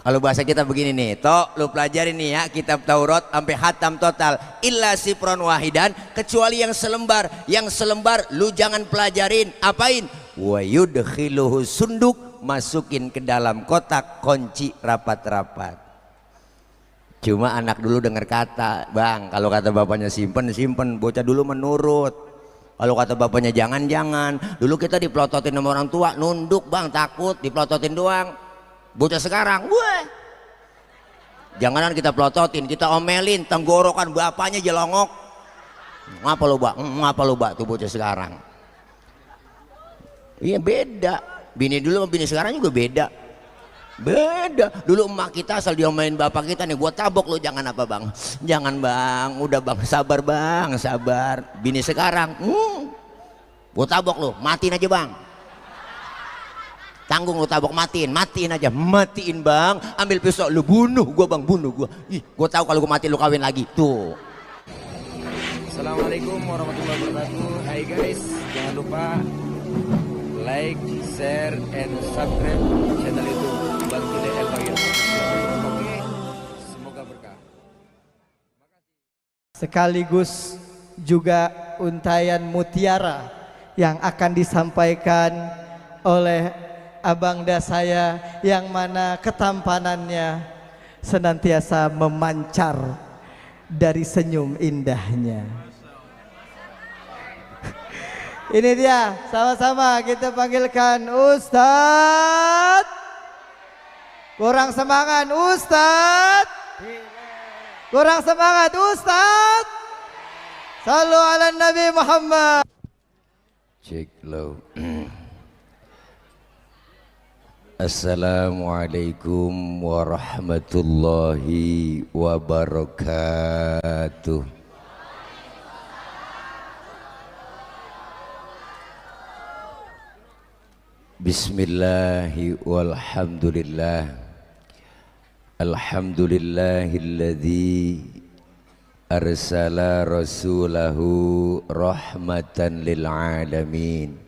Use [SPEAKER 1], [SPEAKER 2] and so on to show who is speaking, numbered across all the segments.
[SPEAKER 1] Kalau bahasa kita begini nih, tok lu pelajari nih ya kitab Taurat sampai hatam total, illa sifron wahidan, kecuali yang selembar lu jangan pelajarin. Apain? Wa yudkhiluhu sunduk, masukin ke dalam kotak, kunci rapat-rapat. Cuma anak dulu dengar kata, bang, kalau kata bapaknya simpen, bocah dulu menurut. Kalau kata bapaknya jangan. Dulu kita dipelototin sama orang tua, nunduk bang, takut dipelototin doang. Bocah sekarang, weh, janganan kita pelototin, kita omelin, tenggorokan bapaknya jelongok. Ngapa lu bak tuh bocah sekarang. Iya beda, bini dulu sama bini sekarang juga beda. Dulu emak kita asal diomelin bapak kita nih, gua tabok lu, jangan apa bang, jangan bang, udah bang, sabar. Bini sekarang, gua tabok lu, matiin aja bang. Tanggung lu tabok, matiin aja, matiin bang, ambil pisau lu bunuh gua bang, bunuh gua. Ih, gua tahu kalau gua mati lu kawin lagi tuh.
[SPEAKER 2] Assalamualaikum warahmatullahi wabarakatuh. Hai guys, jangan lupa like, share, and subscribe channel YouTube Bang Jude El Bagir. Oke, semoga berkah.
[SPEAKER 3] Sekaligus juga untayan mutiara yang akan disampaikan oleh abangda saya yang mana ketampanannya senantiasa memancar dari senyum indahnya. Ini dia, sama-sama kita panggilkan Ustadz. Kurang semangat Ustadz. Kurang semangat Ustadz. Sallu ala Nabi Muhammad.
[SPEAKER 1] Cek low. Assalamualaikum warahmatullahi wabarakatuh. Bismillahi walhamdulillah. Alhamdulillahilladzi arsala rasulahu rahmatan lil alamin.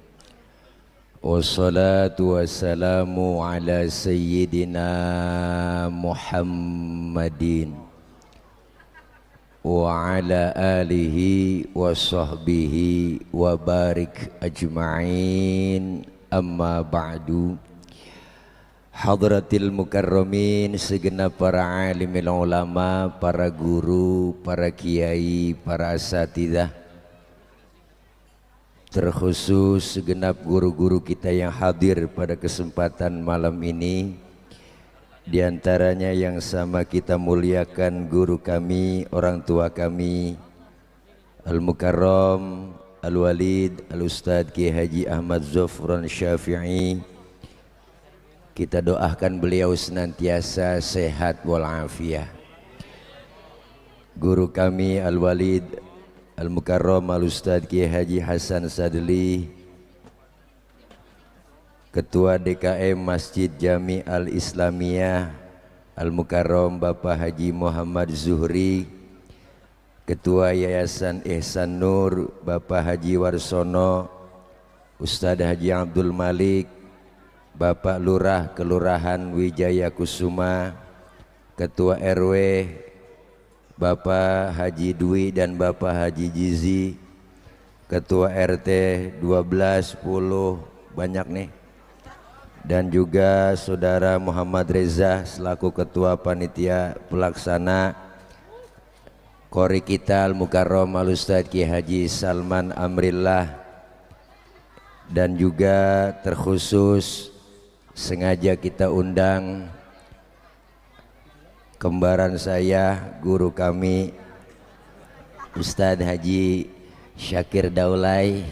[SPEAKER 1] Wassalatu wassalamu ala sayyidina Muhammadin wa ala alihi wa sahbihi wa barik ajma'in, amma ba'du. Hadratil mukarramin, segenap para alimil ulama, para guru, para kiai, para asatidzah, terkhusus segenap guru-guru kita yang hadir pada kesempatan malam ini. Di antaranya yang sama kita muliakan guru kami, orang tua kami, Al-Mukarram Al-Walid Al-Ustadz Kiai Haji Ahmad Zofran Syafi'i. Kita doakan beliau senantiasa sehat walafiat. Guru kami Al-Walid Al-Mukarram Al-Ustadz Kiai Haji Hasan Sadli, Ketua DKM Masjid Jami Al-Islamiyah Al-Mukarram Bapak Haji Muhammad Zuhri, Ketua Yayasan Ihsan Nur Bapak Haji Warsono, Ustadz Haji Abdul Malik, Bapak Lurah Kelurahan Wijaya Kusuma, Ketua RW Bapak Haji Dwi dan Bapak Haji Jizi, Ketua RT 12, 10, banyak nih, dan juga Saudara Muhammad Reza selaku Ketua Panitia Pelaksana Kori kita Al-Mukarram Al-Ustadz Kiai Haji Salman Amrillah, dan juga terkhusus sengaja kita undang kembaran saya, guru kami Ustadz Haji Syakir Daulay.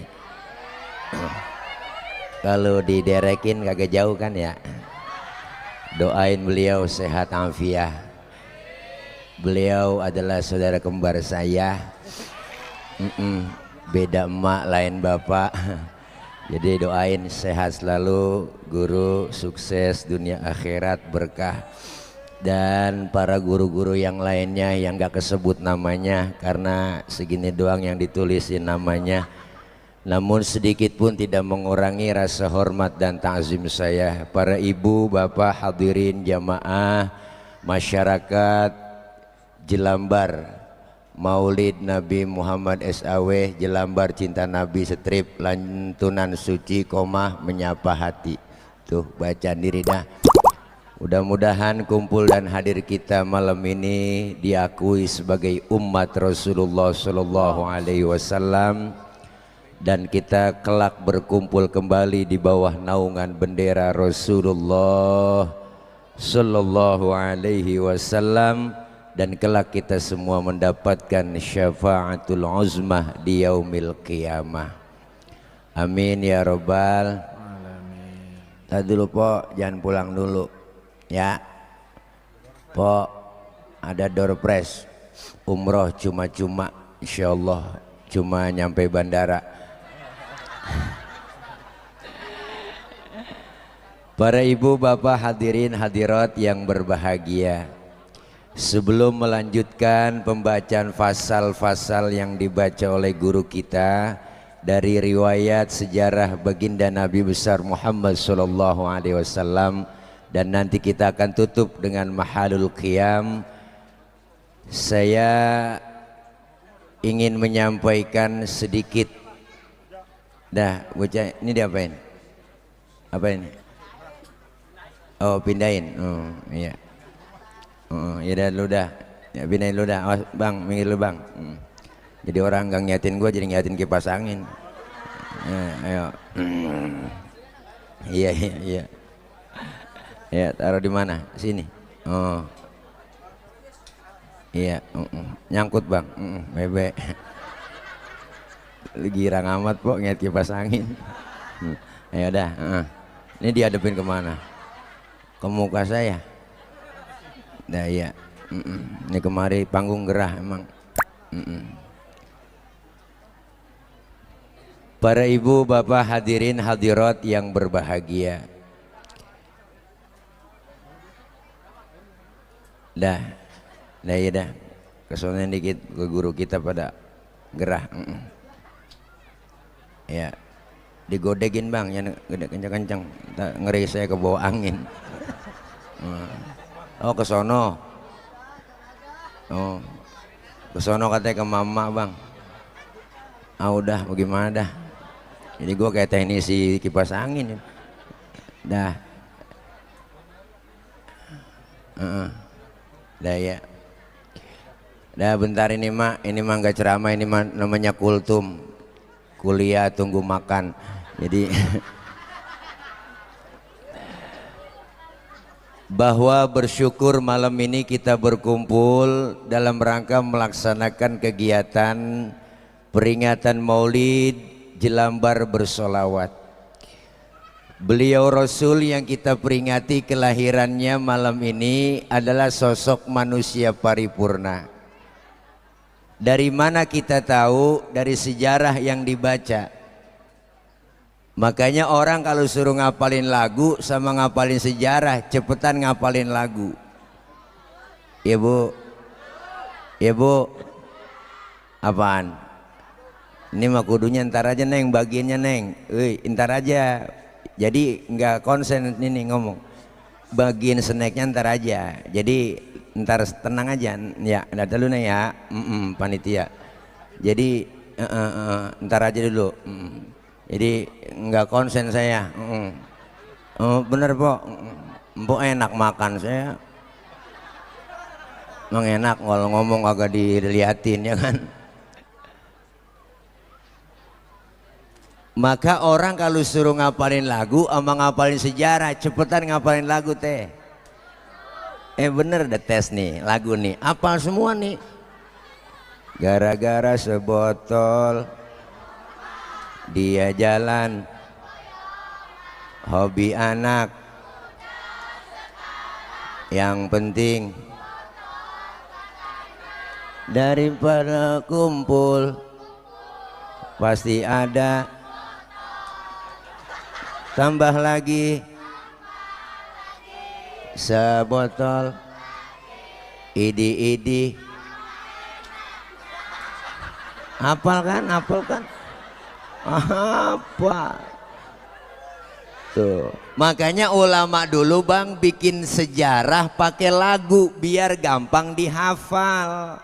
[SPEAKER 1] Kalau diderekin kagak jauh kan ya. Doain beliau sehat afiah. Beliau adalah saudara kembar saya. Beda emak lain bapak. Jadi doain sehat selalu, guru sukses dunia akhirat berkah. Dan para guru-guru yang lainnya yang gak kesebut namanya karena segini doang yang ditulisin namanya. namun sedikit pun tidak mengurangi rasa hormat dan ta'zim saya. Para ibu, bapak, hadirin jamaah, masyarakat Jelambar, Maulid Nabi Muhammad SAW, Jelambar Cinta Nabi Strip, lantunan suci koma menyapa hati. Tuh baca diri dah. Mudah-mudahan kumpul dan hadir kita malam ini diakui sebagai umat Rasulullah Sallallahu Alaihi Wasallam, dan kita kelak berkumpul kembali di bawah naungan bendera Rasulullah Sallallahu Alaihi Wasallam, dan kelak kita semua mendapatkan syafaatul uzmah di yaumil qiyamah. Amin ya robbal alamin. Tadi dulu po, jangan pulang dulu ya po, ada door prize umroh cuma-cuma, insyaallah cuma nyampe bandara. Para ibu, bapak, hadirin hadirat yang berbahagia, sebelum melanjutkan pembacaan fasal-fasal yang dibaca oleh guru kita dari riwayat sejarah baginda Nabi besar Muhammad sallallahu alaihi wasallam, dan nanti kita akan tutup dengan mahalul qiyam, saya ingin menyampaikan sedikit. Dah bocah ini diapain? Apa ini? Oh pindahin. Oh iya. Oh ya dah lu dah. Ya pindahin lu dah. Awas bang, minggir lu bang. Jadi orang nggak ngiatin gua, jadi ngiatin kipas angin. Ya, ayo. Iya iya iya. Ya taruh di mana? Sini. Oh. Iya. Nyangkut bang. Bebe. Girang amat pok ngiat kipas angin. Ayo dah. Ini dihadapin kemana? Ke muka saya. Dah iya. Ini kemari panggung gerah emang. Para ibu, bapak, hadirin hadirat yang berbahagia. Dah iya dah. Kesonan dikit ke guru kita pada gerah. Ya, digodekin bang, yang gede kencang-kencang, ngeri saya ke bawah angin. Oh kesono. Oh kesono katanya ke mama bang. Ah udah bagaimana dah. Jadi gua kayak teknisi kipas angin. Dah. Dah ya. Dah bentar ini mah nggak ceramah, ini mah namanya kultum. Kuliah tunggu makan. Jadi bahwa bersyukur malam ini kita berkumpul dalam rangka melaksanakan kegiatan peringatan Maulid Jelambar bersolawat. Beliau Rasul yang kita peringati kelahirannya malam ini adalah sosok manusia paripurna. Dari mana kita tahu? Dari sejarah yang dibaca. Makanya orang kalau suruh ngapalin lagu sama ngapalin sejarah, cepetan ngapalin lagu. Ya bu, ya bu, apaan? Ini mah kudunya ntar aja neng, bagiannya neng. Ntar aja. Jadi nggak konsen ini ngomong. Bagian snacknya ntar aja. Jadi ntar tenang aja ya, ada dulu nih ya, panitia. Jadi ntar aja dulu. Jadi nggak konsen saya. Bener po, empok enak makan saya. Emang enak kalau ngomong agak diliatin ya kan. Maka orang kalau suruh ngapalin lagu sama ngapalin sejarah, cepetan ngapalin lagu teh. Bener deh tes nih lagu nih, apal semua nih. Gara-gara sebotol dia jalan, hobi anak, yang penting daripada kumpul pasti ada, tambah lagi sebotol idi-idi. Hafal kan? Hafal kan? Apa? Tuh. Makanya ulama dulu bang bikin sejarah pakai lagu biar gampang dihafal.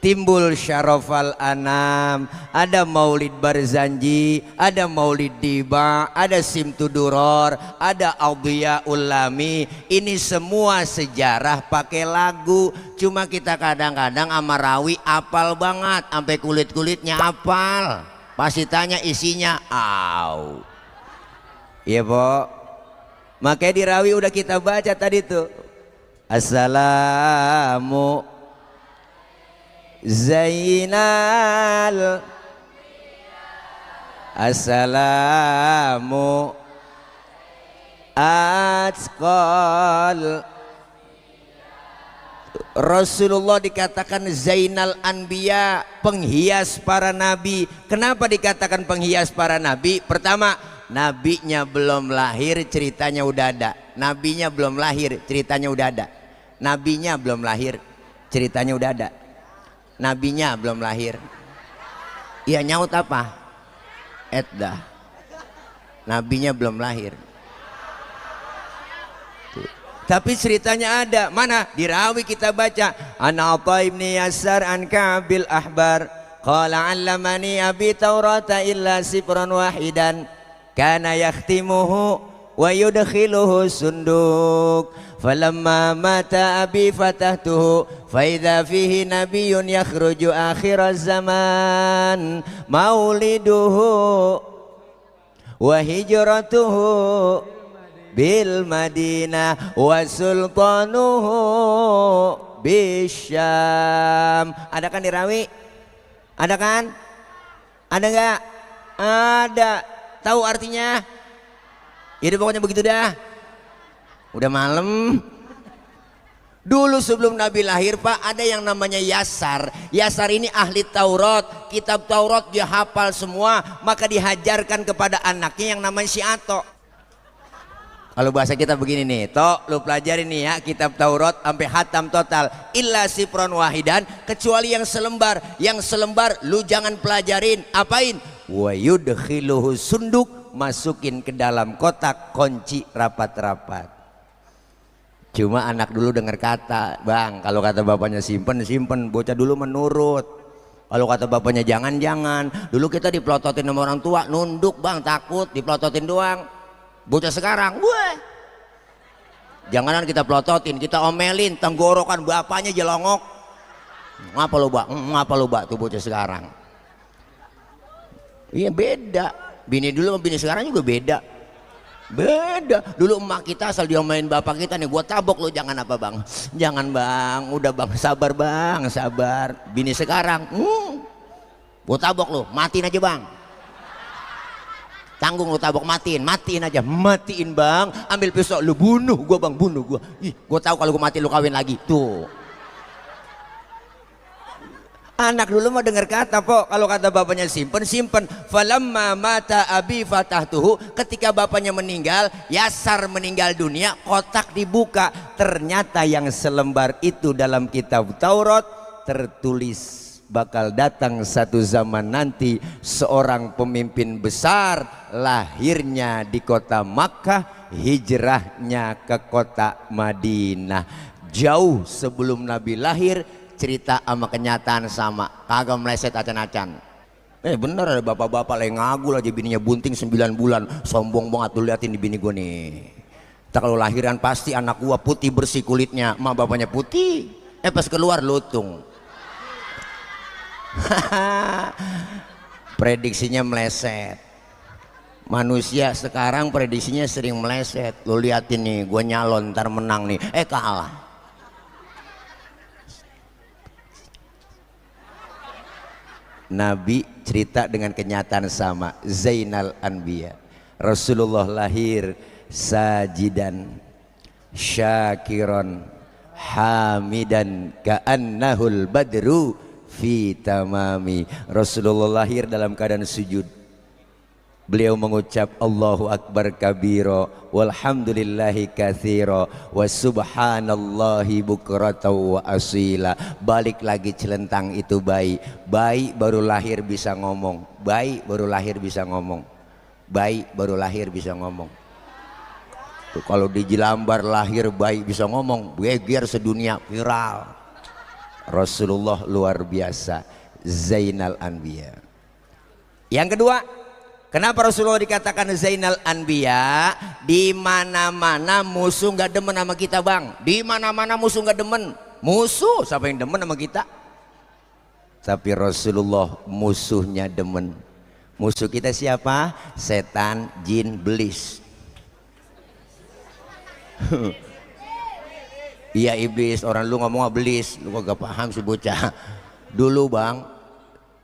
[SPEAKER 1] Timbul Syarofal Anam, ada Maulid Barzanji, ada Maulid Diba, ada Simtuduror, ada Audhiya Ulami. Ini semua sejarah pakai lagu. Cuma kita kadang-kadang sama rawi apal banget, sampai kulit-kulitnya apal. Pasti tanya isinya, au. Iya po. Makanya di rawi udah kita baca tadi tuh. Assalamu Zainal Assalamu Atqal. Rasulullah dikatakan Zainal Anbiya, penghias para nabi. Kenapa dikatakan penghias para nabi? Pertama, nabinya belum lahir ceritanya udah ada. Nabinya belum lahir ceritanya udah ada. Nabinya belum lahir ceritanya udah ada. Nabinya belum lahir. Iya nyaut apa? Eddah. Nabinya belum lahir. Tuh. Tapi ceritanya ada. Mana? Di rawi kita baca. An Atha ibn Yasar an Ka'bil Ahbar qala 'allamani abi Taurata illa sifran wahidan kana yakhtimuhu wa yudkhiluhu sunduk. Falamma mata abi fatahtuhu faidha fihi nabiyyun yakhruju akhir zaman mauliduhu wa hijratuhu bil Madinah wa sultanuhu bisyam. Ada kan di rawi? Ada kan? Ada enggak? Ada. Tahu artinya? Ya pokoknya begitu dah. Udah malam. Dulu sebelum Nabi lahir Pak, ada yang namanya Yasar. Yasar ini ahli Taurat, kitab Taurat dia hafal semua, maka dihajarkan kepada anaknya yang namanya si Ato. Kalau bahasa kita begini nih, Tok, lu pelajarin nih ya kitab Taurat sampai hatam total. Illa sifron wahidan, kecuali yang selembar. Yang selembar lu jangan pelajarin. Apain? Wa yudkhiluhu sunduk, masukin ke dalam kotak, kunci rapat-rapat. Cuma anak dulu dengar kata, bang, kalau kata bapaknya simpen, simpen. Bocah dulu menurut. Kalau kata bapaknya jangan, jangan. Dulu kita dipelototin sama orang tua, nunduk bang, takut dipelototin doang. Bocah sekarang, wah, janganan kita pelototin, kita omelin, tenggorokan bapaknya jelongok. Ngapa lo bak? Ngapa lo bak tuh bocah sekarang? Iya beda. Bini dulu sama bini sekarang juga beda. Beda. Dulu emak kita asal diomelin bapak kita nih, gua tabok lo, jangan apa bang, jangan bang, udah bang, sabar bang, sabar. Bini sekarang, gua tabok lo, matiin aja bang. Tanggung lo tabok, matiin aja, matiin bang. Ambil pisau, lu bunuh gua bang, bunuh gua. Ih, gua tahu kalau gua mati lu kawin lagi. Tuh. Anak dulu mah dengar kata po, kalau kata bapaknya simpen, simpen. Falamma mata abi fatahtuhu, ketika bapaknya meninggal, Yasar meninggal dunia, kotak dibuka. Ternyata yang selembar itu dalam kitab Taurat tertulis bakal datang satu zaman nanti seorang pemimpin besar, lahirnya di kota Makkah, hijrahnya ke kota Madinah. Jauh sebelum Nabi lahir, cerita sama kenyataan sama, kagak meleset acan-acan. Bener ada bapak-bapak lagi ngagul aja bininya bunting 9 bulan, sombong banget. Tuh liatin di bini gue nih, tak kalau lahiran pasti anak gua putih bersih kulitnya, emak bapaknya putih, pas keluar lutung. Prediksinya meleset. Manusia sekarang prediksinya sering meleset. Lo liatin nih, gue nyalon ntar menang nih, kalah. Nabi cerita dengan kenyataan sama. Zainal Anbiya, Rasulullah lahir sajidan syakiron hamidan ka'annahul badru fi tamami. Rasulullah lahir dalam keadaan sujud. Beliau mengucap Allahu Akbar kabiro walhamdulillahi katsiro wa subhanallahi bukratan wa asila. Balik lagi celentang itu bayi. Bayi baru lahir bisa ngomong. Bayi baru lahir bisa ngomong. Bayi baru lahir bisa ngomong. Tuh, kalau di Jelambar lahir bayi bisa ngomong, geger sedunia, viral. Rasulullah luar biasa, Zainal Anbiya. Yang kedua, kenapa Rasulullah dikatakan Zainal Anbiya? Di mana-mana musuh nggak demen sama kita, Bang. Di mana-mana musuh nggak demen. Musuh siapa yang demen sama kita? Tapi Rasulullah musuhnya demen. Musuh kita siapa? Setan, jin, belis. Iya iblis, orang lu ngomong belis, lu gak paham sih bocah. Dulu Bang,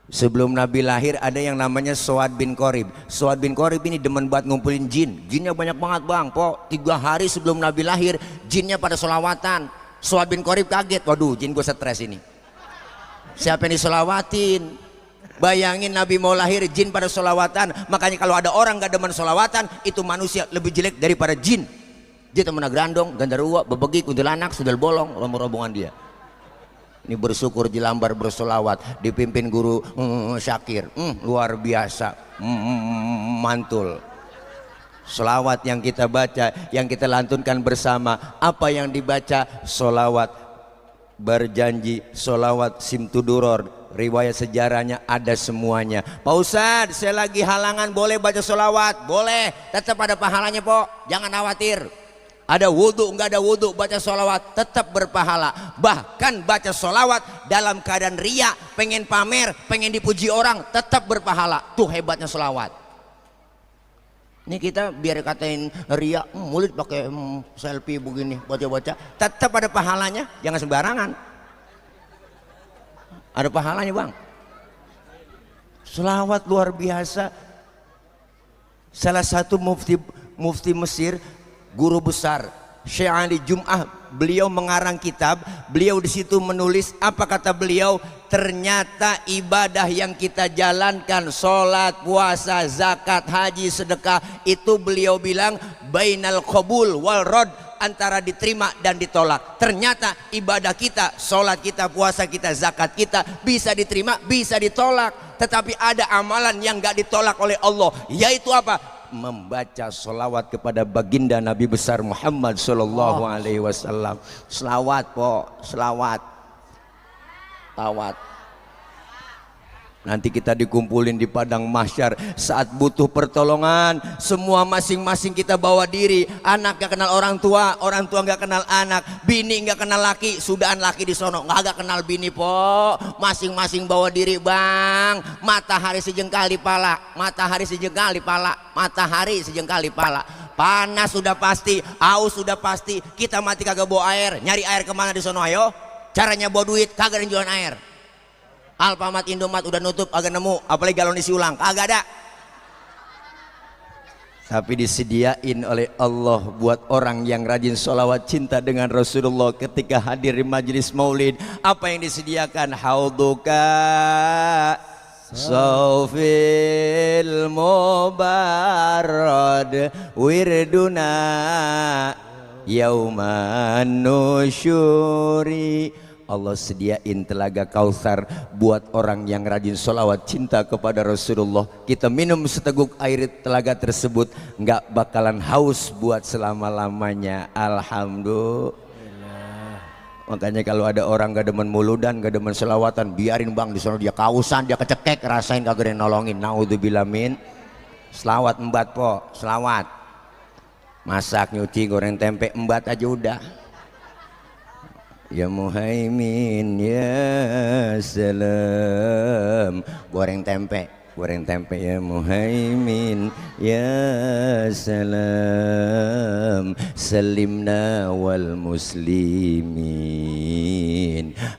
[SPEAKER 1] sebelum Nabi lahir ada yang namanya Suad bin Qorib. Suad bin Qorib ini demen banget ngumpulin jin. Jinnya banyak banget Bang. 3 hari sebelum Nabi lahir, jinnya pada solawatan. Suad bin Qorib kaget, waduh jin gue stres ini. Siapa yang disolawatin? Bayangin Nabi mau lahir, jin pada solawatan. Makanya kalau ada orang gak demen solawatan, itu manusia lebih jelek daripada jin. Dia temen grandong, gandarua, bebegi, kuntilanak, sudal bolong, rombongan dia. Ini bersyukur Jelambar bersolawat, dipimpin guru Syakir, luar biasa, mantul. Solawat yang kita baca, yang kita lantunkan bersama, apa yang dibaca? Solawat berjanji, solawat simtuduror, riwayat sejarahnya ada semuanya. Pak Ustadz, saya lagi halangan, boleh baca solawat? Boleh, tetap ada pahalanya Pok, jangan khawatir. Ada wudhu, nggak ada wudhu, baca solawat tetap berpahala. Bahkan baca solawat dalam keadaan ria, pengen pamer, pengen dipuji orang, tetap berpahala. Tuh hebatnya solawat. Ini kita biar katain ria, mulut pakai selfie begini, baca-baca, tetap ada pahalanya, jangan sembarangan. Ada pahalanya Bang. Solawat luar biasa. Salah satu mufti Mesir, guru besar Syekh Ali Jum'ah, beliau mengarang kitab. Beliau di situ menulis, apa kata beliau? Ternyata ibadah yang kita jalankan, sholat, puasa, zakat, haji, sedekah, itu beliau bilang bainal qabul wal rad, antara diterima dan ditolak. Ternyata ibadah kita, sholat kita, puasa kita, zakat kita bisa diterima, bisa ditolak. Tetapi ada amalan yang gak ditolak oleh Allah, yaitu apa? Membaca solawat kepada baginda Nabi besar Muhammad Sallallahu Alaihi Wasallam. Selawat Pok, selawat, tawat. Nanti kita dikumpulin di padang mahsyar saat butuh pertolongan. Semua masing-masing kita bawa diri. Anak gak kenal orang tua gak kenal anak, bini gak kenal laki, sudahan laki di sono gak kenal bini Pok. Masing-masing bawa diri Bang. Matahari sejengkal di pala, matahari sejengkal di pala, matahari sejengkal di pala. Panas sudah pasti, haus sudah pasti. Kita mati kagak bawa air, nyari air kemana di sono? Ayo, caranya bawa duit, kagak ada yang jualan air. Alfamart, Indomaret udah nutup, agak nemu, apalagi galon isi ulang, kagak ada. Tapi disediain oleh Allah buat orang yang rajin sholawat cinta dengan Rasulullah ketika hadir di majelis maulid. Apa yang disediakan? Hauduka Sofil mubarad wirduna yauman nusyuri. Allah sediain telaga Kautsar buat orang yang rajin sholawat cinta kepada Rasulullah. Kita minum seteguk air telaga tersebut, nggak bakalan haus buat selama-lamanya. Alhamdulillah. Makanya kalau ada orang gak demen muludan, gak demen selawatan, biarin Bang, di sana dia kausan, dia kecekek, rasain kagak ada yang nolongin. Naudzubillah min. Selawat embat Po, selawat. Masak, nyuci, goreng tempe, embat aja udah. Ya Muhaimin ya salam, goreng tempe ya Muhaimin ya salam, salimna wal muslimin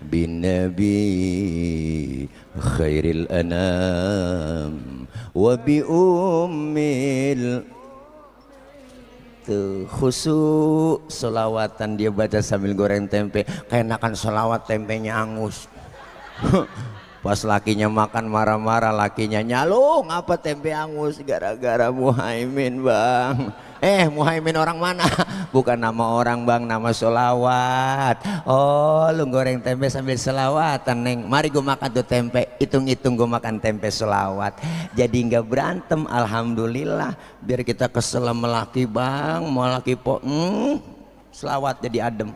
[SPEAKER 1] bin nabi khairil anam wa bi ummil. Khusyuk selawatan dia baca sambil goreng tempe, kayak enakan selawat tempenya angus. Pas lakinya makan marah-marah, lakinya nyalung apa tempe angus gara-gara Muhaimin bang. Muhaimin orang mana? Bukan nama orang bang, nama solawat. Oh lu goreng tempe sambil selawatan neng. Mari gue makan tuh tempe, hitung-hitung gue makan tempe solawat. Jadi nggak berantem, alhamdulillah. Biar kita kesel sama laki bang, mau laki po, selawat jadi adem.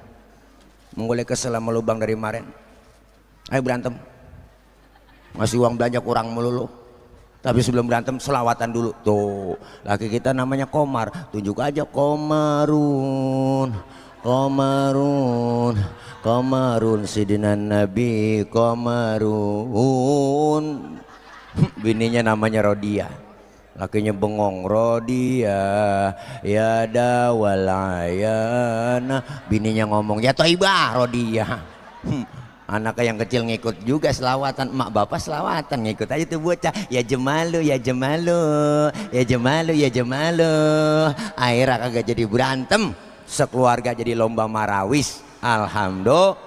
[SPEAKER 1] Menggolek kesel sama lubang dari kemarin. Ayo berantem. Masih uang belanja kurang melulu. Tapi sebelum berantem selawatan dulu. Tuh laki kita namanya Komar, tunjuk aja Komarun, Komarun, Komarun Sidina Nabi Komarun. Bininya namanya Rodia, lakinya bengong. Rodia ya dawalayana. Bininya ngomong ya Toibah Rodia. Anaknya yang kecil ngikut juga selawatan, emak bapak selawatan ngikut aja tuh bocah. Ya jemalu, ya jemalu, ya jemalu, ya jemalu. Akhirnya kagak jadi berantem, sekeluarga jadi lomba marawis. Alhamdulillah.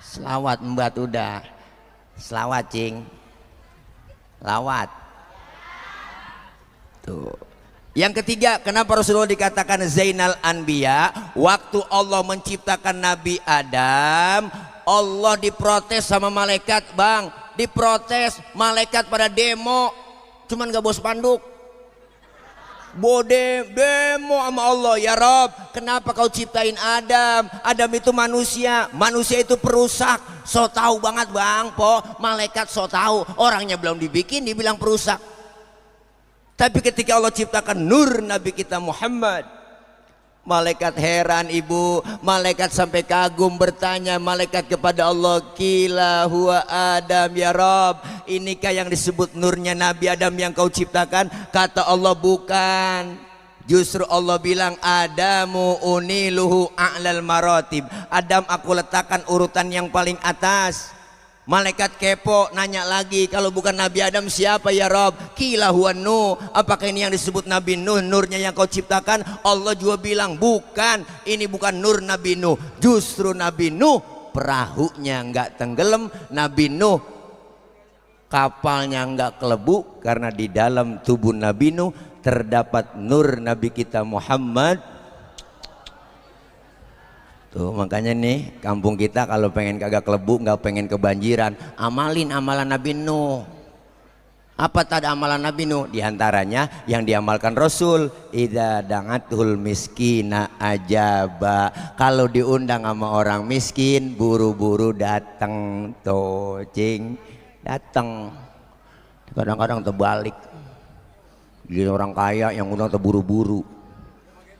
[SPEAKER 1] Selawat mbak udah, selawat cing, lawat. Tuh. Yang ketiga, kenapa Rasulullah dikatakan Zainal Anbiya? Waktu Allah menciptakan Nabi Adam, Allah diprotes sama malaikat bang, diprotes malaikat pada demo, cuman gak bawa spanduk, demo sama Allah. Ya Rob, kenapa kau ciptain Adam? Adam itu manusia, manusia itu perusak. So tahu banget bang, malaikat so tahu, orangnya belum dibikin dibilang perusak. Tapi ketika Allah ciptakan nur Nabi kita Muhammad, malaikat heran ibu, malaikat sampai kagum bertanya malaikat kepada Allah, kila huwa Adam ya Rob, inikah yang disebut nurnya Nabi Adam yang kau ciptakan? Kata Allah bukan, justru Allah bilang Adamu uniluhu a'lal maratib, Adam aku letakkan urutan yang paling atas. Malaikat kepo nanya lagi, kalau bukan Nabi Adam siapa ya Rob? Kila huwa Nuh, apakah ini yang disebut Nabi Nuh, nurnya yang kau ciptakan? Allah juga bilang bukan, ini bukan nur Nabi Nuh, justru Nabi Nuh perahunya nggak tenggelam, Nabi Nuh kapalnya nggak kelebu, karena di dalam tubuh Nabi Nuh terdapat nur Nabi kita Muhammad. Tuh, makanya nih kampung kita kalau pengen kagak kelebu, nggak pengen kebanjiran, amalin amalan Nabi Nuh. Apa tadi amalan Nabi Nuh? Di antaranya yang diamalkan Rasul, idza da'atul miskina ajaba. Kalau diundang sama orang miskin, buru-buru datang, tocing datang. Kadang-kadang terbalik, jadi orang kaya yang undang terburu-buru.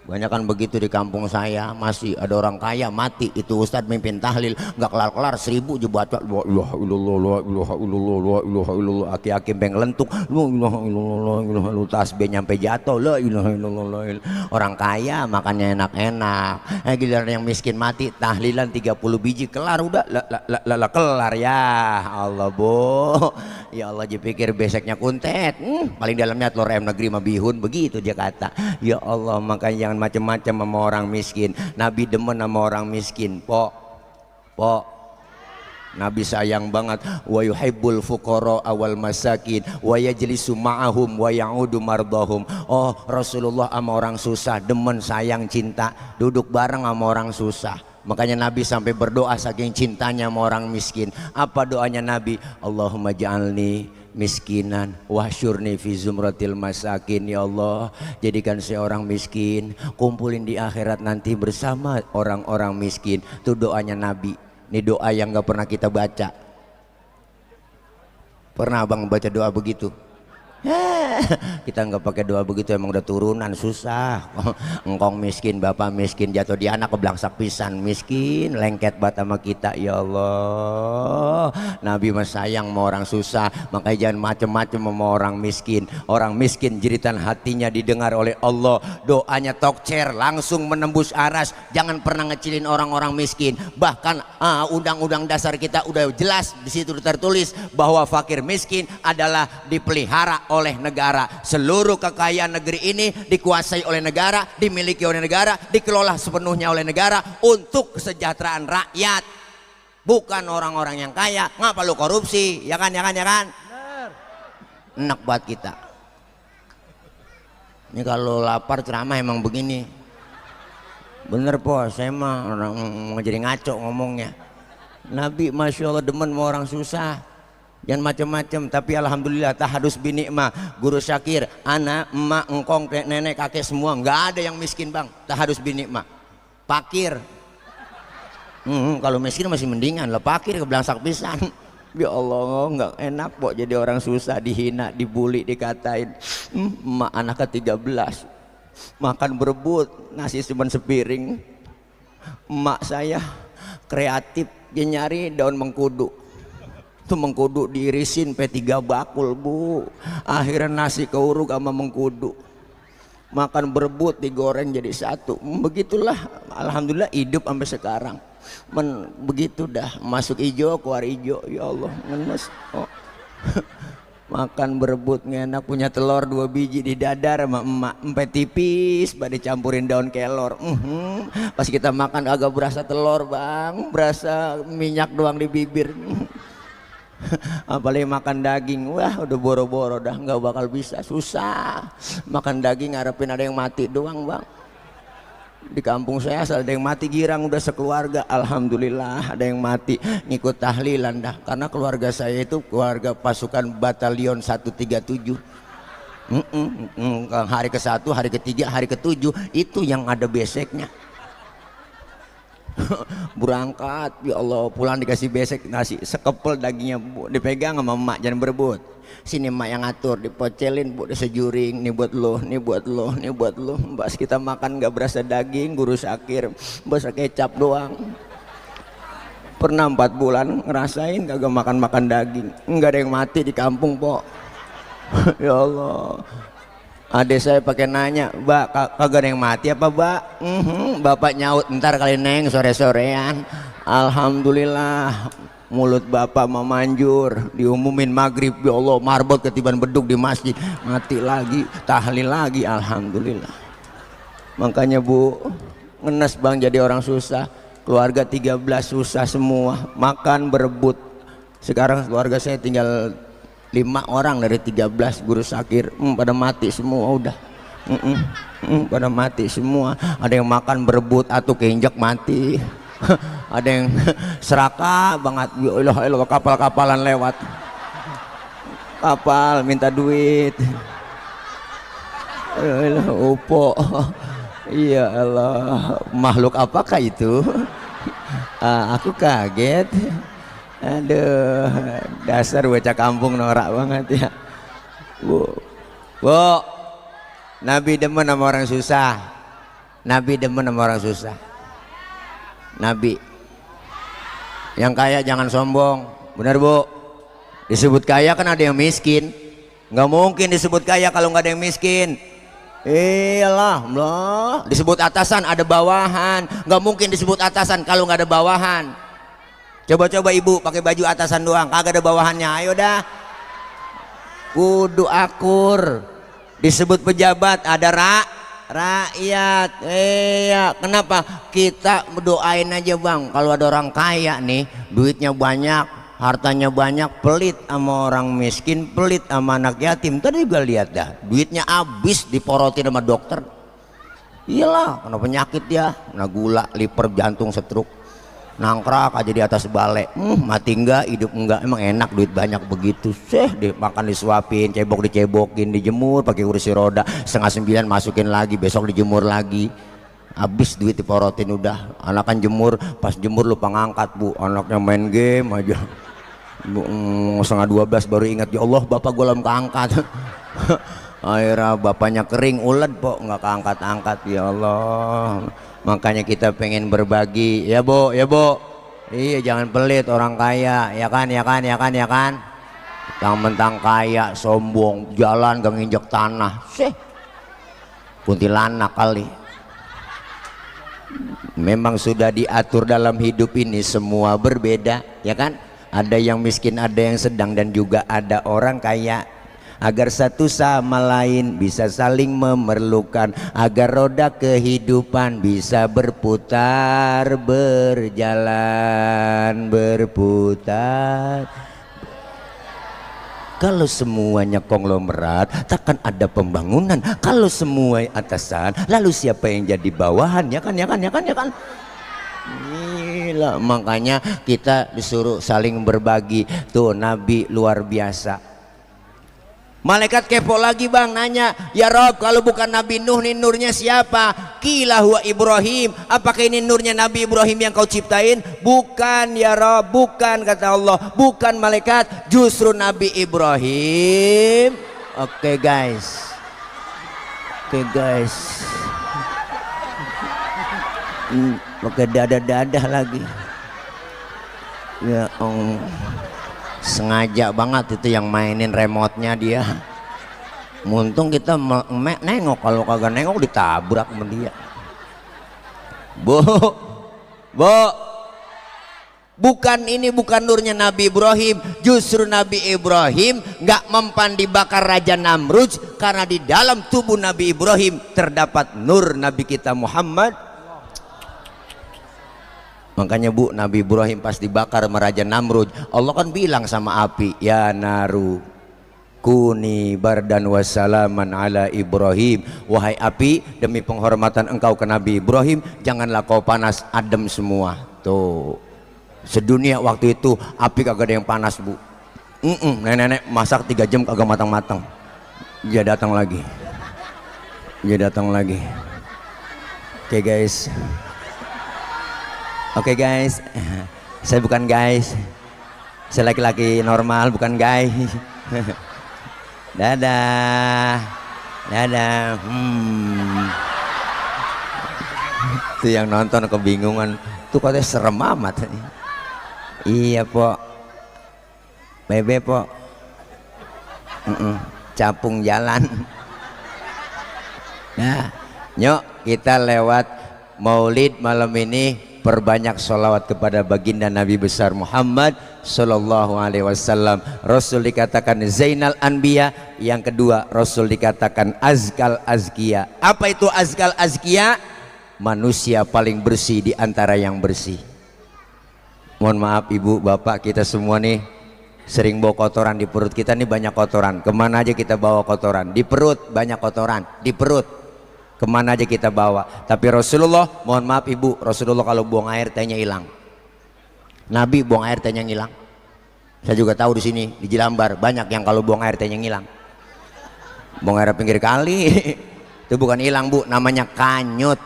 [SPEAKER 1] Banyak kan begitu di kampung saya, masih ada orang kaya mati, itu ustadz mimpin tahlil nggak kelar-kelar 1000 je baca la ilaha illallah la ilaha illallah la ilaha illallah, aki-aki benglentuk la ilaha illallah la ilaha illallah, tasbih nyampe jatuh la ilaha illallah. Orang kaya makannya enak-enak, giliran yang miskin mati tahlilan 30 biji kelar udah la kelar. Ya Allah bu, ya Allah, dipikir beseknya kuntet, paling dalamnya telur ayam negeri sama bihun, begitu dia kata. Ya Allah, makanya jangan macam-macam sama orang miskin. Nabi demen sama orang miskin, po Nabi sayang banget. Wa yuhibbul fuqara awal masakin wa yajlisu ma'ahum wa ya'udu mardahum. Oh Rasulullah sama orang susah demen, sayang, cinta, duduk bareng sama orang susah. Makanya Nabi sampai berdoa saking cintanya sama orang miskin. Apa doanya Nabi? Allahumma ja'alni miskinan wahsyurni fi zumratil masakin. Ya Allah, jadikan saya orang miskin, kumpulin di akhirat nanti bersama orang-orang miskin. Itu doanya Nabi. Ini doa yang gak pernah kita baca. Pernah abang baca doa begitu? Kita nggak pakai doa begitu, emang udah turunan susah. Engkong miskin, bapak miskin, jatuh di anak keblangsak pisan, miskin lengket bat sama kita. Ya Allah, Nabi mas sayang sama orang susah, makanya jangan macem-macem sama orang miskin. Orang miskin jeritan hatinya didengar oleh Allah, doanya tokcer langsung menembus aras. Jangan pernah ngecilin orang-orang miskin. Bahkan undang-undang dasar kita udah jelas di situ tertulis bahwa fakir miskin adalah dipelihara oleh negara. Seluruh kekayaan negeri ini dikuasai oleh negara, dimiliki oleh negara, dikelola sepenuhnya oleh negara untuk kesejahteraan rakyat. bukan orang-orang yang kaya. Ngapa lu korupsi? Ya kan, ya kan, ya kan? Enak buat kita. Ini kalau lapar ceramah emang begini. Bener po, saya mah orang mau jadi ngaco ngomongnya. Nabi Masya Allah demen sama orang susah. Jangan macam-macam, tapi alhamdulillah tahadus binikmah. Guru Syakir, anak, emak, engkong, nenek, kakek semua nggak ada yang miskin bang. Tahadus binikmah. Pakir. Kalau miskin masih mendingan lah, pakir kebelangsak pisan. Ya Allah, nggak enak kok jadi orang susah, dihina, dibully, dikatain. Emak anaknya 13, makan berebut, nasi cuma sepiring. Emak saya kreatif, dia nyari daun mengkudu. Itu mengkudu diirisin P3 bakul bu, akhirnya nasi keuruk sama mengkudu, makan berebut digoreng jadi satu. Begitulah alhamdulillah hidup sampai sekarang. Begitu dah, masuk hijau keluar hijau. Ya Allah ngenes. Makan berebut enak, punya telur 2 biji di dadar sama emak, sampai tipis pada campurin daun kelor. Pas kita makan agak berasa telur bang, berasa minyak doang di bibir. Apalagi makan daging, wah udah boro-boro dah, nggak bakal bisa, susah. Makan daging ngarepin ada yang mati doang bang. Di kampung saya asal ada yang mati girang udah sekeluarga, alhamdulillah ada yang mati ngikut tahlilan dah. Karena keluarga saya itu keluarga pasukan batalion 137. Hari ke-1, hari ke-3, hari ke-7 itu yang ada beseknya. Berangkat ya Allah, pulang dikasih besek nasi sekepel dagingnya bu, dipegang sama emak, jangan berebut. Sini emak yang ngatur, dipocelin bu, disejuring, nih buat lo, nih buat lo, nih buat lo. Pas kita makan nggak berasa daging, Guru Syakir berasa kecap doang. Pernah 4 bulan ngerasain kagak makan daging, nggak ada yang mati di kampung po. Ya Allah. Adek saya pakai nanya, Mbak kagak ada yang mati apa Mbak? Bapak nyaut, ntar kali neng sore-sorean. Alhamdulillah mulut bapak memanjur, diumumin maghrib, ya Allah marbot ketiban beduk di masjid, mati lagi, tahlil lagi, alhamdulillah. Makanya bu, ngenes bang jadi orang susah, keluarga 13 susah semua, makan berebut. Sekarang keluarga saya tinggal 5 orang dari 13, Guru Syakir pada mati semua udah. Pada mati semua. Ada yang makan berebut atau keinjak mati. Ada yang serakah banget, ya Allah, kapal-kapalan lewat, kapal minta duit. Ya Allah, upo. Iya Allah, makhluk apakah itu? Aku kaget. Aduh, dasar bocah kampung norak banget ya. Bu, Nabi demen sama orang susah. Nabi demen sama orang susah. Nabi yang kaya jangan sombong, benar bu. Disebut kaya kan ada yang miskin, nggak mungkin disebut kaya kalau nggak ada yang miskin. Iyalah, disebut atasan ada bawahan, nggak mungkin disebut atasan kalau nggak ada bawahan. Coba-coba ibu pakai baju atasan doang, kagak ada bawahannya. Ayo dah, kudu akur. Disebut pejabat ada rakyat. Iya, kenapa? Kita doain aja bang, kalau ada orang kaya nih, duitnya banyak, hartanya banyak, pelit sama orang miskin, pelit sama anak yatim. Tadi juga lihat dah, duitnya habis diporotin sama dokter. Iyalah, kena penyakit ya, kena gula, liver, jantung, stroke, nangkrak aja di atas balai. Mati enggak, hidup enggak, emang enak duit banyak begitu. Dimakan disuapin, cebok dicebokin, dijemur pakai kursi roda, 8:30 masukin lagi, besok dijemur lagi. Habis duit diporotin udah. Anak kan jemur, pas jemur lupa ngangkat bu, anaknya main game aja. 11:30 baru ingat, ya Allah bapak gue belum keangkat. Akhirnya bapaknya kering ulet po, nggak keangkat-angkat. Ya Allah, makanya kita pengen berbagi ya bu, ya bu. Iya, jangan pelit orang kaya, ya kan, ya kan, ya kan, ya kan. Mentang-mentang kaya sombong, jalan gak nginjek tanah. Kuntilanak kali. Memang sudah diatur dalam hidup ini semua berbeda, ya kan. Ada yang miskin, ada yang sedang, dan juga ada orang kaya. agar satu sama lain bisa saling memerlukan, agar roda kehidupan bisa berputar, berjalan, berputar. Kalau semuanya konglomerat, takkan ada pembangunan. Kalau semua atasan, lalu siapa yang jadi bawahan? Ya kan. Gila, makanya kita disuruh saling berbagi. Tuh Nabi luar biasa. Malaikat kepo lagi bang, nanya, ya Rob, kalau bukan Nabi Nuh nih nurnya siapa? Qila huwa Ibrahim. Apakah ini nurnya Nabi Ibrahim yang kau ciptain? Bukan ya Rob, bukan, kata Allah. Bukan malaikat, justru Nabi Ibrahim. Oke guys, pakai dadah lagi. Ya sengaja banget itu yang mainin remote-nya dia. Muntung kita nengok, kalau kagak nengok ditabrak sama dia. Bu, bukan, ini bukan nurnya Nabi Ibrahim. Justru Nabi Ibrahim nggak mempan dibakar Raja Namrud, karena di dalam tubuh Nabi Ibrahim terdapat nur Nabi kita Muhammad. Makanya Bu, Nabi Ibrahim pas dibakar sama Raja Namrud, Allah kan bilang sama api, ya naru kuni bardan wassalaman ala Ibrahim. Wahai api, demi penghormatan engkau ke Nabi Ibrahim, janganlah kau panas, adem semua. Tuh, sedunia waktu itu api kagak ada yang panas Bu. Nenek-nenek masak 3 jam kagak matang-matang. Dia datang lagi. Oke guys, saya bukan guys, saya laki-laki normal, bukan guys. Dadah. Itu yang nonton kebingungan, tuh katanya serem amat. Iya po, bebe po, capung jalan. Nah, nyok, kita lewat Maulid malam ini, perbanyak sholawat kepada baginda Nabi besar Muhammad Sallallahu Alaihi Wasallam. Rasul dikatakan Zainal Anbiya. Yang kedua, Rasul dikatakan Azkal Azkiya. Apa itu Azkal Azkiya? Manusia paling bersih di antara yang bersih. Mohon maaf ibu bapak, kita semua nih sering bawa kotoran di perut kita nih, banyak kotoran. Kemana aja kita bawa kotoran? Di perut banyak kotoran, di perut. Kemana aja kita bawa. Tapi Rasulullah, mohon maaf ibu, Rasulullah kalau buang air tehnya hilang. Nabi buang air tehnya hilang. Saya juga tahu di sini di Jelambar banyak yang kalau buang air tehnya hilang. Buang air pinggir kali itu bukan hilang Bu, namanya kanyut.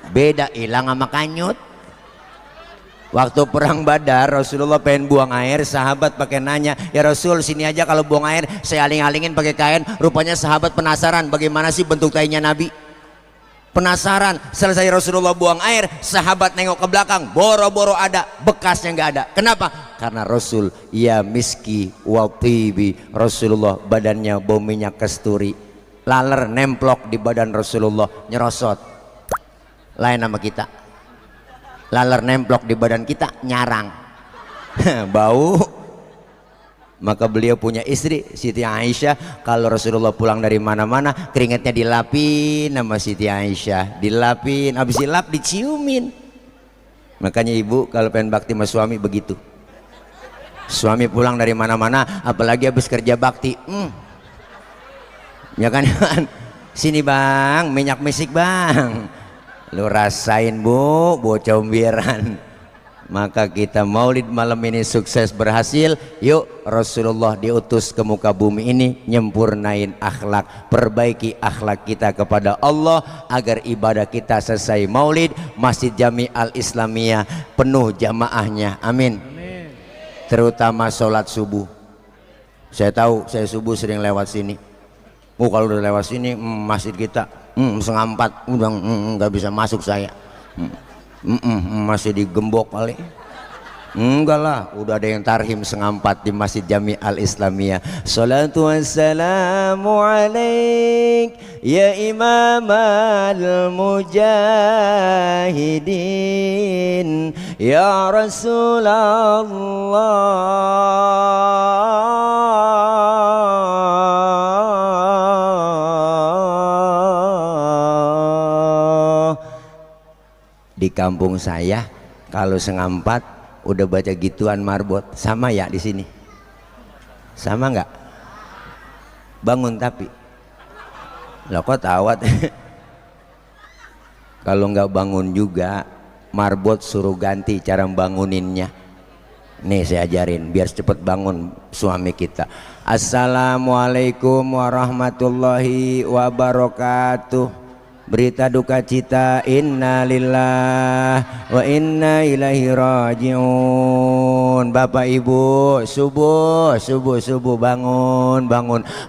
[SPEAKER 1] Beda hilang sama kanyut. Waktu perang Badar, Rasulullah pengen buang air, sahabat pakai nanya, ya Rasul sini aja kalau buang air, saya aling-alingin pakai kain. Rupanya sahabat penasaran bagaimana sih bentuk tainya Nabi. Penasaran, selesai Rasulullah buang air, sahabat nengok ke belakang, boro-boro ada, bekasnya nggak ada. Kenapa? Karena Rasul, ya miski wal tibi, Rasulullah badannya bau minyak kasturi, laler nemplok di badan Rasulullah, nyerosot. Lain sama kita, laler nemplok di badan kita, nyarang, bau. Maka beliau punya istri Siti Aisyah, kalau Rasulullah pulang dari mana-mana keringetnya dilapin sama Siti Aisyah, dilapin, habis dilap diciumin. Makanya ibu kalau pengen bakti sama suami begitu. Suami pulang dari mana-mana apalagi habis kerja bakti, ya kan, sini bang minyak misik bang, lu rasain Bu, bocah umbiran. Maka kita Maulid malam ini sukses berhasil. Yuk, Rasulullah diutus ke muka bumi ini nyempurnain akhlak, perbaiki akhlak kita kepada Allah agar ibadah kita selesai Maulid Masjid Jami Al Islamiyah penuh jamaahnya. Amin. Terutama sholat subuh. Saya tahu saya subuh sering lewat sini. Kalau udah lewat sini masjid kita 3:30 udah nggak bisa masuk saya. Masih digembok kali. Enggak lah, udah ada yang tarhim 3:30 di Masjid Jami Al Islamiyah. Salatu wassalamu alaik ya imam al mujahidin ya Rasulullah. Di kampung saya kalau setengah 4 udah baca gituan marbot. Sama ya di sini? Sama nggak? Bangun tapi. Lah kok tawat? Kalau nggak bangun juga marbot suruh ganti cara banguninnya. Nih saya ajarin biar cepet bangun suami kita. Assalamualaikum warahmatullahi wabarakatuh. Berita duka cita, innalillah wa inna ilaihi rajiun. Bapak ibu, subuh bangun.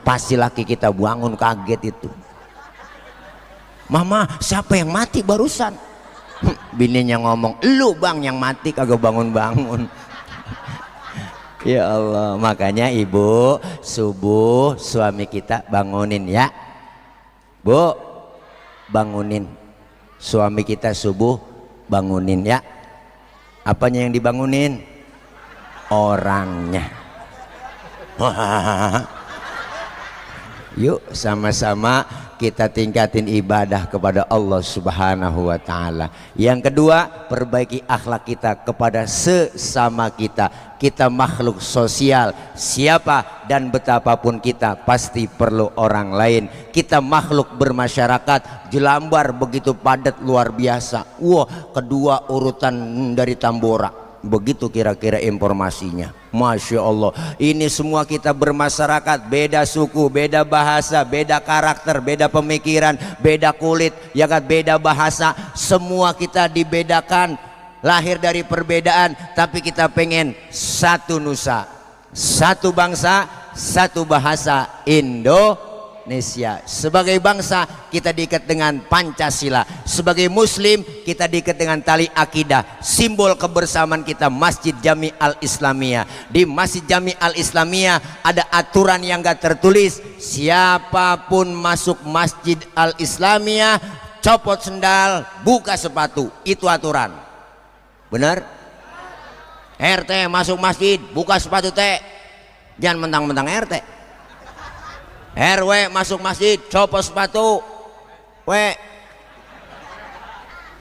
[SPEAKER 1] Pasti laki kita bangun kaget itu. Mama, siapa yang mati barusan? Bininya ngomong, lu bang yang mati kagak bangun. Ya Allah, makanya ibu subuh suami kita bangunin ya. Bu, bangunin suami kita subuh, bangunin ya. Apanya yang dibangunin? Orangnya. Yuk sama-sama kita tingkatin ibadah kepada Allah Subhanahu wa ta'ala. Yang kedua, perbaiki akhlak kita kepada sesama kita. Kita makhluk sosial, siapa dan betapapun kita pasti perlu orang lain. Kita makhluk bermasyarakat, Jelambar begitu padat luar biasa. Wah, kedua urutan dari Tambora. Begitu kira-kira informasinya. Masya Allah, ini semua kita bermasyarakat, beda suku, beda bahasa, beda karakter, beda pemikiran, beda kulit, ya kan, beda bahasa. Semua kita dibedakan, lahir dari perbedaan, tapi kita pengen satu nusa, satu bangsa, satu bahasa, Indonesia. Sebagai bangsa kita diikat dengan Pancasila, sebagai muslim kita diikat dengan tali akidah. Simbol kebersamaan kita Masjid Jami Al-Islamiyah. Di Masjid Jami Al-Islamiyah ada aturan yang gak tertulis, siapapun masuk Masjid Al-Islamiyah copot sendal, buka sepatu, itu aturan. Benar? RT masuk masjid buka sepatu teh, jangan mentang-mentang RT. RW masuk masjid copot sepatu,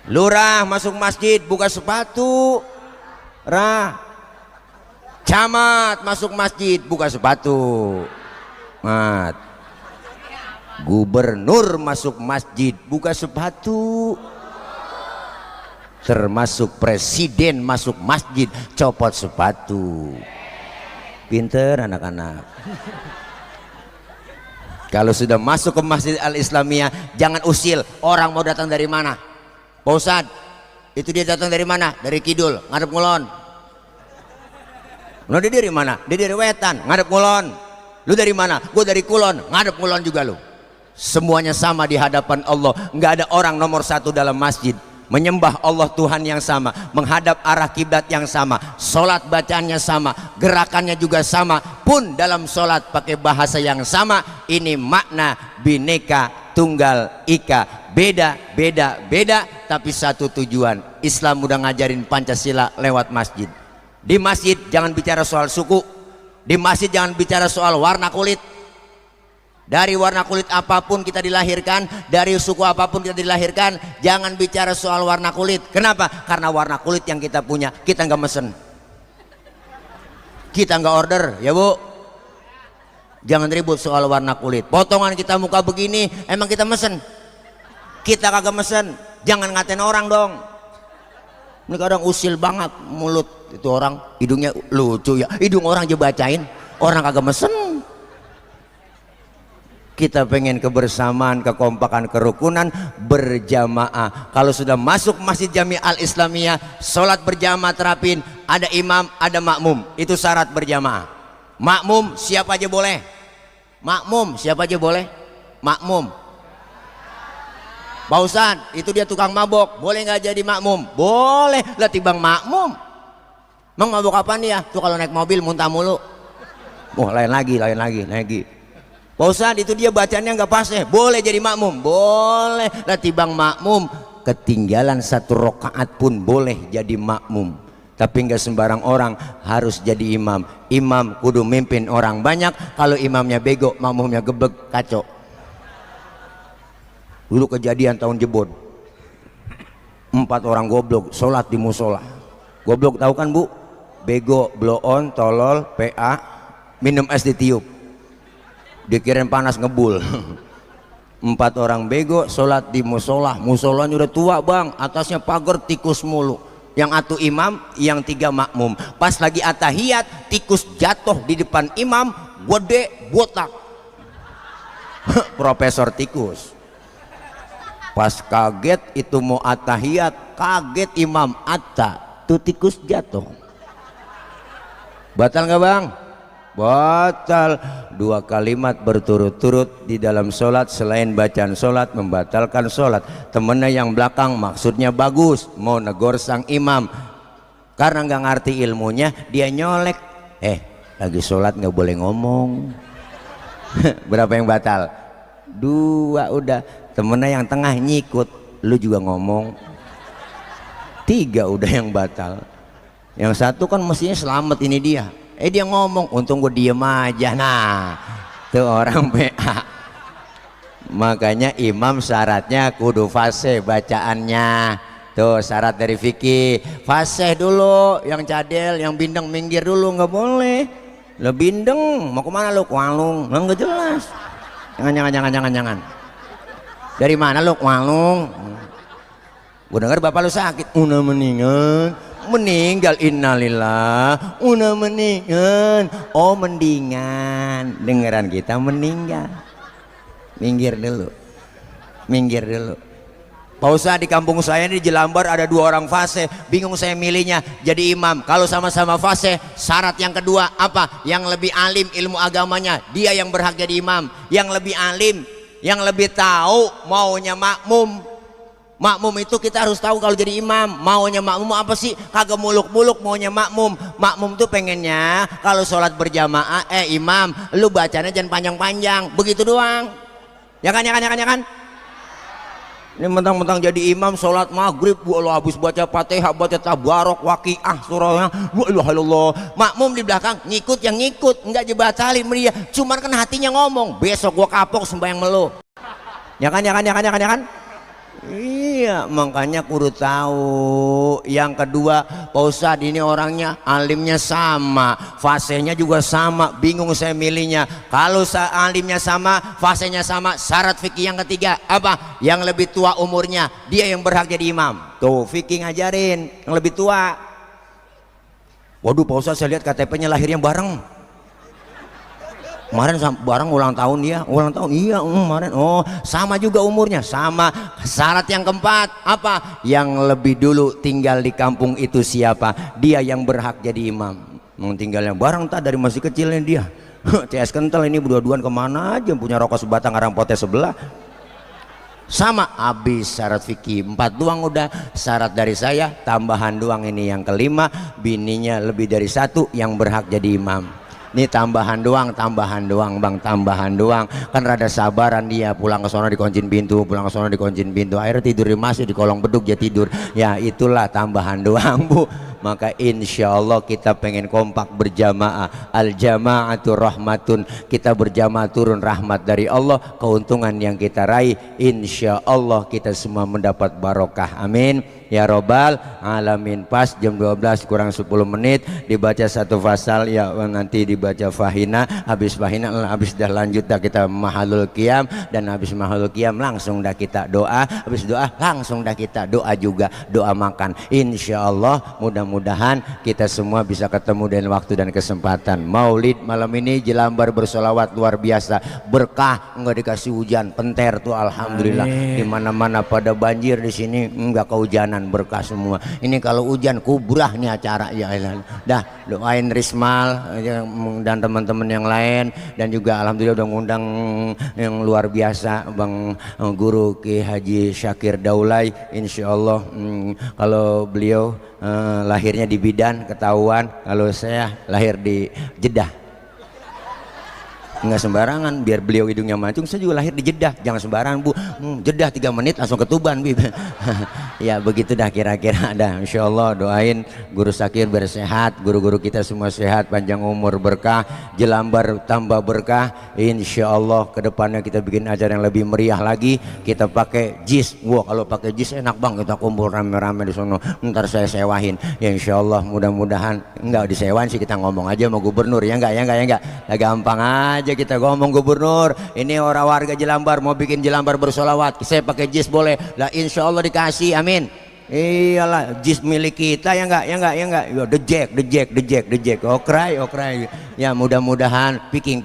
[SPEAKER 1] lurah masuk masjid buka sepatu, camat masuk masjid buka sepatu, gubernur masuk masjid buka sepatu, termasuk presiden masuk masjid copot sepatu. Pinter anak-anak. Kalau sudah masuk ke Masjid Al-Islamiyah jangan usil, orang mau datang dari mana? Pak Ustadz, itu dia datang dari mana? Dari Kidul, ngadep ngulon. Lo dia dari mana? Dia dari Wetan, ngadep ngulon. Lu dari mana? Gue dari Kulon, ngadep ngulon juga lu. Semuanya sama di hadapan Allah. Nggak ada orang nomor satu dalam masjid. Menyembah Allah Tuhan yang sama, menghadap arah kiblat yang sama, sholat bacaannya sama, gerakannya juga sama, pun dalam sholat pakai bahasa yang sama. Ini makna Bhinneka Tunggal Ika, beda tapi satu tujuan. Islam udah ngajarin Pancasila lewat masjid. Di masjid jangan bicara soal suku, di masjid jangan bicara soal warna kulit. Dari warna kulit apapun kita dilahirkan, dari suku apapun kita dilahirkan, jangan bicara soal warna kulit. Kenapa? Karena warna kulit yang kita punya kita nggak mesen, kita nggak order, ya Bu. Jangan ribut soal warna kulit. Potongan kita muka begini, emang kita mesen? Kita kagak mesen. Jangan ngatain orang dong. Ini kadang usil banget mulut itu orang, hidungnya lucu ya. Hidung orang aja bacain, orang kagak mesen. Kita pengen kebersamaan, kekompakan, kerukunan, berjamaah. Kalau sudah masuk Masjid Jami Al-Islamiyah, sholat berjamaah terapin. Ada imam, ada makmum. Itu syarat berjamaah. Makmum siapa aja boleh. Makmum siapa aja boleh. Makmum. Pak Ustadz, itu dia tukang mabok, boleh nggak jadi makmum? Boleh lah, tibang makmum. Emang mabok apa nih ya? Tuh kalau naik mobil muntah mulu. Lain lagi. Pak Ustadz, itu dia bacanya nggak pas, boleh jadi makmum? Boleh lah, tibang makmum. Ketinggalan satu rakaat pun boleh jadi makmum. Tapi nggak sembarang orang harus jadi imam. Imam kudu mimpin orang banyak. Kalau imamnya bego, makmumnya gebek, kacau. Dulu kejadian tahun jebon, 4 orang goblok sholat di musola. Goblok tahu kan Bu? Bego, blow on, tolol, PA, minum es ditiup, dikirain panas ngebul. 4 orang bego sholat di musola. Musolanya udah tua Bang, atasnya pagar tikus mulu. Yang atu imam, yang 3 makmum. Pas lagi atahiyat, tikus jatuh di depan imam, gede botak. Profesor tikus. Pas kaget itu mau atahiyat, kaget imam atta, tuh tikus jatuh. Batal nggak Bang? Batal. 2 kalimat berturut-turut di dalam sholat selain bacaan sholat membatalkan sholat. Temennya yang belakang maksudnya bagus, mau negor sang imam, karena nggak ngerti ilmunya dia nyolek. Lagi sholat nggak boleh ngomong. Berapa yang batal? 2 udah. Temennya yang tengah nyikut, lu juga ngomong. 3 udah yang batal. Yang 1 kan mestinya selamat ini dia. Dia ngomong, untung gue diem aja. Nah, tuh orang PA. Makanya imam syaratnya kudu fasih bacaannya. Tuh syarat dari fikih, fasih dulu. Yang cadel, yang bindeng minggir dulu, nggak boleh. Lo bindeng, mau kemana lo? Kualung, lo nggak jelas. Jangan. Dari mana lo? Kualung. Gue dengar bapak lu sakit, udah meninggal, innalillah, udah meninggal. Oh mendingan, dengeran kita meninggal. Minggir dulu. Pak Ustadz, di kampung saya ini di Jelambar ada 2 orang fasih, bingung saya milihnya jadi imam. Kalau sama-sama fasih, syarat yang kedua apa? Yang lebih alim ilmu agamanya, dia yang berhak jadi imam. Yang lebih alim, yang lebih tahu maunya makmum. Makmum itu kita harus tahu kalau jadi imam maunya makmum apa sih, kagak muluk-muluk maunya makmum. Makmum tuh pengennya kalau sholat berjamaah, imam lu bacanya jangan panjang-panjang, begitu doang. Ya kan. Ini mentang-mentang jadi imam sholat maghrib, lo habis baca Fatihah, baca tabarok, waqiah, surahnya, Allah. Makmum di belakang ngikut, yang ngikut enggak dibatalin dia, cuman kan hatinya ngomong, besok gua kapok sembahyang melu. Ya kan. Iya, makanya kudu tahu. Yang kedua, Pak Ustadz ini orangnya alimnya sama, fasenya juga sama, bingung saya milihnya. Kalau alimnya sama, fasenya sama, syarat fikih yang ketiga apa? Yang lebih tua umurnya, dia yang berhak jadi imam. Tuh fikih ngajarin yang lebih tua. Waduh Pak Ustadz, saya lihat KTP-nya lahirnya bareng. Kemarin bareng ulang tahun dia, iya kemarin. Oh sama juga umurnya, sama. Syarat yang keempat apa? Yang lebih dulu tinggal di kampung itu siapa? Dia yang berhak jadi imam. Mau tinggalnya bareng tak dari masih kecilnya dia. CS kental ini berdua-duaan kemana aja, punya rokok sebatang arang potes sebelah. Sama habis syarat fikih 4 doang udah. Syarat dari saya tambahan doang ini yang kelima, bininya lebih dari 1 yang berhak jadi imam. Ini tambahan doang Bang, tambahan doang. Kan rada sabaran dia, pulang ke sono dikuncin pintu, akhirnya tidur di masjid, di kolong beduk dia tidur. Ya itulah tambahan doang Bu. Maka insya Allah kita pengen kompak berjamaah. Al jama'atu rahmatun, kita berjamaah turun rahmat dari Allah. Keuntungan yang kita raih insya Allah kita semua mendapat barokah, amin ya robbal alamin. Pas jam 12 kurang 10 menit dibaca 1 fasal ya, nanti dibaca fahina. Habis dah lanjut dah kita mahalul qiyam, dan habis mahalul qiyam langsung dah kita doa. Habis doa langsung dah kita doa juga, doa makan. Insya Allah mudah-mudahan kita semua bisa ketemu dan waktu dan kesempatan. Maulid malam ini Jelambar bersolawat luar biasa, berkah, enggak dikasih hujan, penter tuh alhamdulillah. Di mana-mana pada banjir, di sini enggak kehujanan, berkah semua. Ini kalau hujan kubrah nih acara ya. Dah doain Rismal dan teman-teman yang lain, dan juga alhamdulillah udah ngundang yang luar biasa Bang Guru Ki Haji Syakir Daulay. Insya Allah kalau beliau lahirnya di Bidan ketahuan, kalau saya lahir di Jeddah. Enggak sembarangan, biar beliau hidungnya mancung, saya juga lahir di Jeddah. Jangan sembarangan Bu, Jedah 3 menit langsung ke Tuban Bib. Ya begitu dah kira-kira dah. Insya Allah doain Guru Sakir biar sehat, guru-guru kita semua sehat, panjang umur, berkah, Jelambar tambah berkah. Insya Allah kedepannya kita bikin acara yang lebih meriah lagi. Kita pakai JIS. Wah kalau pakai JIS enak bang, kita kumpul rame-rame di sono. Ntar saya sewahin. Ya Insya Allah mudah-mudahan enggak disewain sih, kita ngomong aja sama gubernur ya enggak. Nah, gampang aja kita ngomong gubernur. Ini orang warga Jelambar mau bikin Jelambar bersolawat, saya pakai JIS boleh? Lah Insya Allah dikasih, amin. Iyalah JIS milik kita ya enggak. Yo, the jack. Okray. Ya mudah-mudahan picking.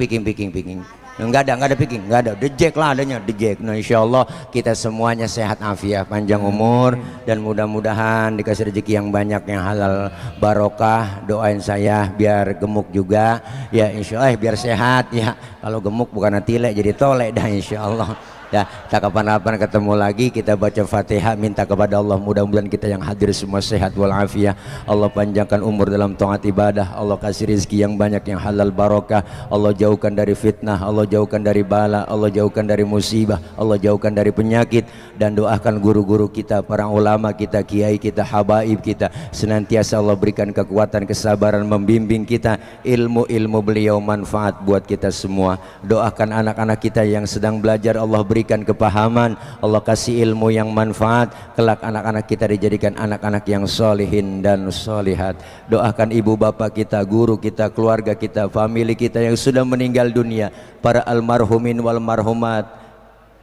[SPEAKER 1] Enggak ada picking, enggak ada. The jack lah adanya, the jack. Nah Insya Allah kita semuanya sehat afiat, panjang umur, dan mudah-mudahan dikasih rezeki yang banyak, yang halal barokah. Doain saya biar gemuk juga ya Insya Allah, biar sehat ya. Kalau gemuk bukan tilek jadi tolek dah Insya Allah. Ya, tak kapan-kapan ketemu lagi, kita baca Fatihah, minta kepada Allah mudah-mudahan kita yang hadir semua sehat walafiat. Allah panjangkan umur dalam taat ibadah, Allah kasih rezeki yang banyak, yang halal barokah, Allah jauhkan dari fitnah, Allah jauhkan dari bala, Allah jauhkan dari musibah, Allah jauhkan dari penyakit. Dan doakan guru-guru kita, para ulama kita, kiai kita, habaib kita, senantiasa Allah berikan kekuatan, kesabaran, membimbing kita, ilmu beliau manfaat buat kita semua. Doakan anak-anak kita yang sedang belajar, Allah berikan kepahaman, Allah kasih ilmu yang manfaat, kelak anak-anak kita dijadikan anak-anak yang solihin dan solihat. Doakan ibu bapak kita, guru kita, keluarga kita, famili kita yang sudah meninggal dunia, para almarhumin wal marhumat,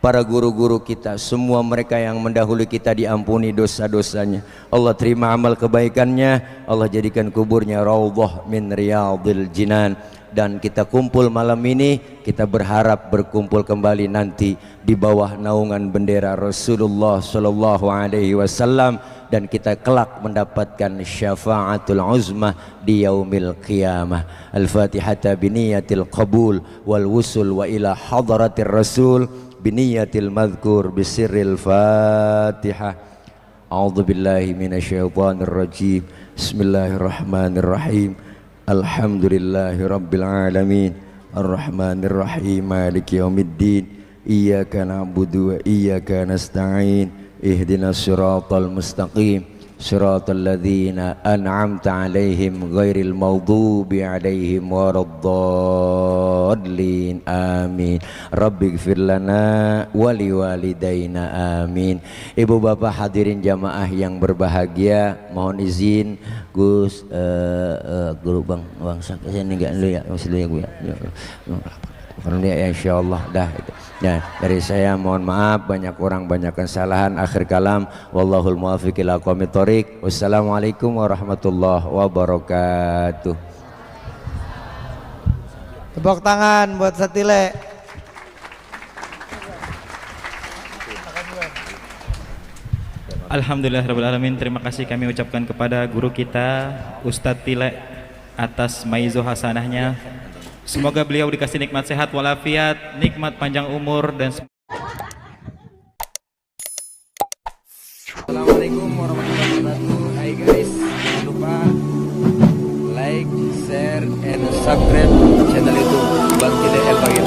[SPEAKER 1] para guru-guru kita, semua mereka yang mendahului kita diampuni dosa-dosanya, Allah terima amal kebaikannya, Allah jadikan kuburnya raudhah min riyadil jinan. Dan kita kumpul malam ini, kita berharap berkumpul kembali nanti di bawah naungan bendera Rasulullah Sallallahu Alaihi Wasallam, dan kita kelak mendapatkan syafaatul uzmah di yaumil qiyamah. Al-Fatihata biniyatil qabul wal wusul wa ila hadratir rasul biniyatil madhkur bisirril Fatihah. A'udzu billahi minasyaitonir rajim. Bismillahirrahmanirrahim. Alhamdulillahi rabbil alamin, arrahmanir rahim, maliki yaumiddin, iyyaka na'budu wa iyyaka nasta'in, ihdinas siratal mustaqim, siratal ladzina an'amta 'alaihim ghairil maghdubi 'alaihim waraddallin, amin. Rabbighfir lana wa liwalidayna, amin. Ibu bapak hadirin jamaah yang berbahagia, mohon izin Gus, guru bang sini enggak dulu ya, dulu ya gue ya insyaallah dah itu. Ya, dari saya mohon maaf banyak orang, banyak kesalahan. Akhir kalam, wallahul muwaffiq ila aqwamit thoriq. Wassalamualaikum warahmatullahi wabarakatuh.
[SPEAKER 3] Tepuk tangan buat Satile.
[SPEAKER 4] Alhamdulillahirrahmanirrahim. Terima kasih kami ucapkan kepada guru kita Ustadz Tile atas maizo hasanahnya. Semoga beliau dikasih nikmat sehat walafiat, nikmat panjang umur, dan
[SPEAKER 2] Assalamualaikum warahmatullahi wabarakatuh. Hai guys, jangan lupa like, share, and subscribe channel YouTube Bang Tile El Bagir.